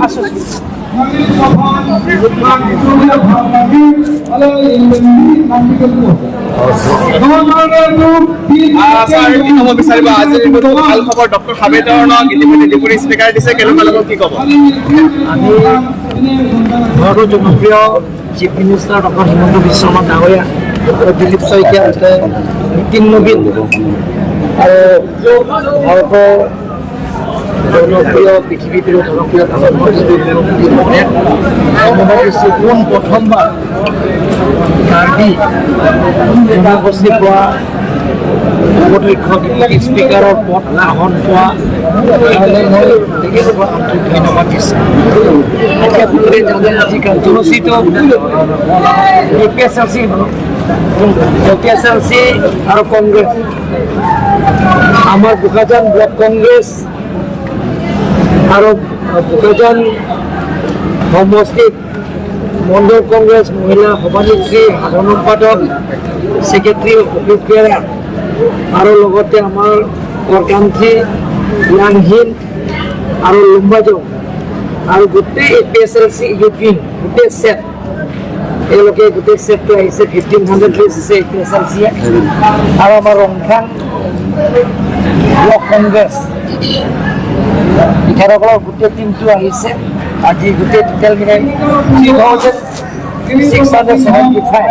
আছো। ছাৰ, কি ক'ব বিচাৰিব? আজিৰ দিনটো ভাল খবৰ, ডক্টৰ হাবেতৰণক ইতিমধ্যে ডেপুটি স্পীকাৰ দিছে। কেনেকুৱা লগত, কি ক'ব? আমি ভাৰতৰ জনপ্ৰিয় chief minister doctor Himanta Biswa Sarma ডাঙৰীয়া আৰু দিলীপ শইকীয়া, নীতিন নবীন আৰু ভাৰতৰ জনপ্ৰিয়, পৃথিৱীৰ জনপ্ৰিয় প্ৰধানমন্ত্ৰী ধন্যবাদ দিছোঁ। পোন প্ৰথমবাৰ কাৰ্বি জনগোষ্ঠীৰ পৰা উপাধ্যক্ষ, ডেপুটি স্পীকাৰৰ পদ আসন পোৱা কাৰণে মই তেখেতলোকক আন্তৰিক ধন্যবাদ দিছোঁ। এতিয়া আপোনালোকে জানে, আজি কাৰ্যসূচীটো এ P S L C, A P S L C আৰু কংগ্ৰেছ, আমাৰ বোকাজান ব্লক কংগ্ৰেছ আৰু বোকাজান সমষ্টিত মণ্ডল কংগ্ৰেছ মহিলা সভানেত্ৰী, সাধাৰণ সম্পাদক, ছেক্ৰেটাৰী অশোক বেৰা আৰু লগতে আমাৰ কৰকান্থি, য়াংহিন আৰু লুম্বাজং আৰু গোটেই A P S L C youth wing, গোটেই ছেট, এওঁলোকে গোটেই ছেটটো আহিছে। 1500 লিষ্ট দিছে A P S L চিয়ে। আৰু আমাৰ ৰংখাং ব্লক কংগ্ৰেছ, তেখেতসকলৰ গোটেই টীমটো আহিছে। আজি গোটেই টোটেল মিলাই 3675।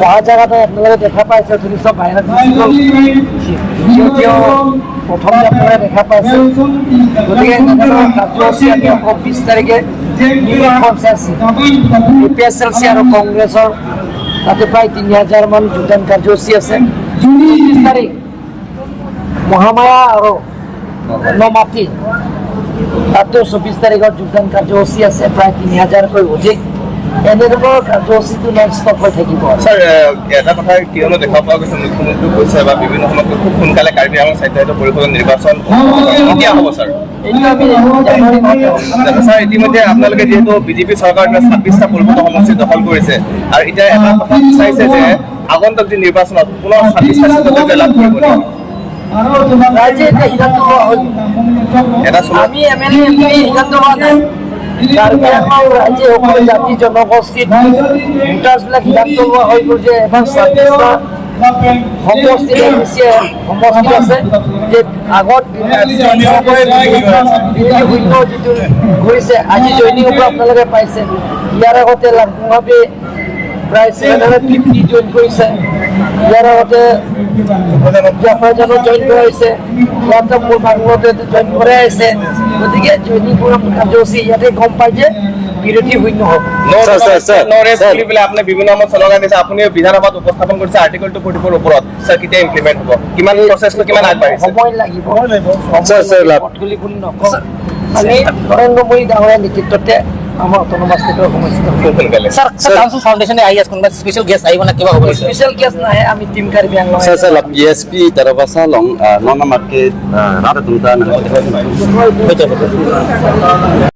অহা জেগাতে আপোনালোকে দেখা পাইছে, অথনি চব বাহিৰত গুচি গ'ল। দ্বিতীয় প্ৰথমে আপোনালোকে দেখা পাইছে। গতিকে এনেধৰণৰ কাৰ্যসূচী আমি আকৌ 20 তাৰিখে panchayat A P S L C আৰু কংগ্ৰেছৰ তাতে প্ৰায় 3000মান যোগদান কাৰ্যসূচী আছে। 30 তাৰিখ মহামায়া আৰু নমাটি, তাতেও 24 তাৰিখত যোগদান কাৰ্যসূচী আছে, প্ৰায় 3000কৈ অধিক। এনেধৰণৰ কাৰ্যসূচীটো নন ষ্টপ হৈ থাকিব। ছাৰ, এটা কথা কিয়নো দেখা পোৱা গৈছে, মুখ্যমন্ত্ৰীও কৈছে বা বিভিন্ন সময়ত খুব সোনকালে কাৰ্বি আংলং স্বায়ত্তশাসিত পৰিষদৰ নিৰ্বাচন কেতিয়া হ'ব ছাৰ? এইটো আমি জানুৱাৰী মাহত হ'ব। ছাৰ, ইতিমধ্যে আপোনালোকে যিহেতু বিজেপি চৰকাৰৰ দিনত 26টা পৰিষদ সমষ্টি দখল কৰিছে আৰু এতিয়া এটা কথা বিচাৰিছে যে আগন্তুক যি নিৰ্বাচনত পুনৰ 26টা চিটতে লাভ কৰিব নেকি? ৰাইজে এতিয়া সিদ্ধান্ত লোৱা হৈ গ'ল। এটা চলো। আমি এম এল এ, এম পি সিদ্ধান্ত লোৱা নাই। কাৰ্বি আংলং ৰাজ্যে সকলো জাতি জনগোষ্ঠীত ভোটাৰ্ছবিলাক সিদ্ধান্ত লোৱা হৈ গ'ল যে এবাৰ 26টা সমষ্টিত সমষ্টি আছে যে আগত বিৰোধী শূন্য যিটো কৰিছে, আজি জইনিঙৰ পৰা আপোনালোকে পাইছে। ইয়াৰ আগতে লাংপুংহাবি প্ৰায় 750 জইন কৰিছে। ইয়াৰ আগতে জাফৰজানত জইন কৰাইছে, ইয়াতে মোৰ বাংলোতে জইন কৰাই আছে। গতিকে জইনিং প্ৰগ্ৰাম কাৰ্যসূচী ইয়াতে গম পাই যে বিৰোধী শূন্য হ'ব। Sir, sir, sir, no rest sir. বুলি পেলাই আপুনি বিভিন্ন সময়ত শ্লোগান দিছে। আপুনি বিধানসভাত উপস্থাপন কৰিছে আৰ্টিকল 244 ওপৰত। ছাৰ, কেতিয়া ইমপ্লিমেণ্ট হ'ব? কিমান প্ৰচেছটো কিমান আগবাঢ়িছে? সময় লাগিব। Sir, sir, বুলি বুলি নকওঁ। আমি নৰেন্দ্ৰ মোদী ডাঙৰীয়াৰ নেতৃত্বতে আমাৰ অট'নমাছ ষ্টেটৰ সমস্যা খুব সোনকালে। স্যাৰ, স্যাৰ, কাউন্সিল ফাউণ্ডেশ্যনে আহি আছে, কোনোবা স্পেচিয়েল গেষ্ট আহিব না কিবা হ'ব? স্পেচিয়েল গেষ্ট নাহে, আমি team Karbi Anglong. Sir, sir, PSP tarabasa long nona market rada tunta na. হৈ যাব।